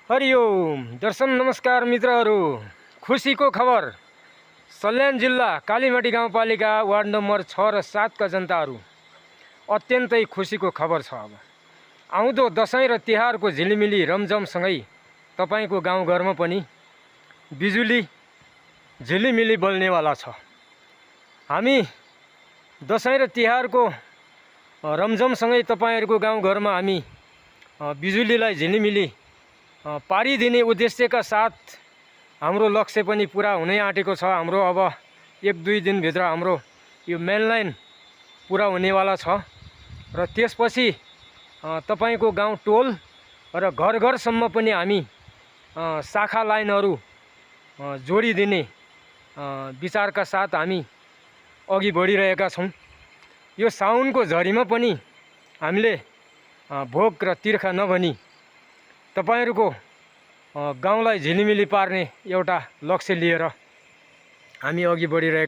हरिओम दर्शन नमस्कार मित्रहरू। खुसीको खबर, सल्यान जिल्ला कालीमाटी गाउँपालिका वार्ड नम्बर 6 र 7 का जनताहरू अत्यन्तै खुसीको खबर छ। अब आउँदो दशैं र तिहारको झिलिमिली रमझमसँगै तपाईको गाउँघरमा पनि बिजुली झिलिमिली बल्नेवाला छ। हामी दशैं र तिहारको रमझमसँगै तपाईहरुको गाउँघरमा हामी बिजुलीलाई झिलिमिली पारिदिने उद्देश्यका साथ हाम्रो लक्ष्य पनि पूरा हुनै आँटेको छ। हाम्रो अब 1-2 दिनभित्र हाम्रो यो मेन लाइन पूरा हुनेवाला छ र त्यसपछि तपाईको गाउँ टोल र घर घरसम्म पनि हामी शाखा लाइनहरू जोडिदिने विचारका साथ हामी अघि बढिरहेका छौं। यो साउनको झरीमा पनि हामीले भोग र तिर्खा नभनी तपाईहरुको गाउँलाई झिलिमिली पार्ने एउटा लक्ष्य लिएर हामी अघि बढिरहेका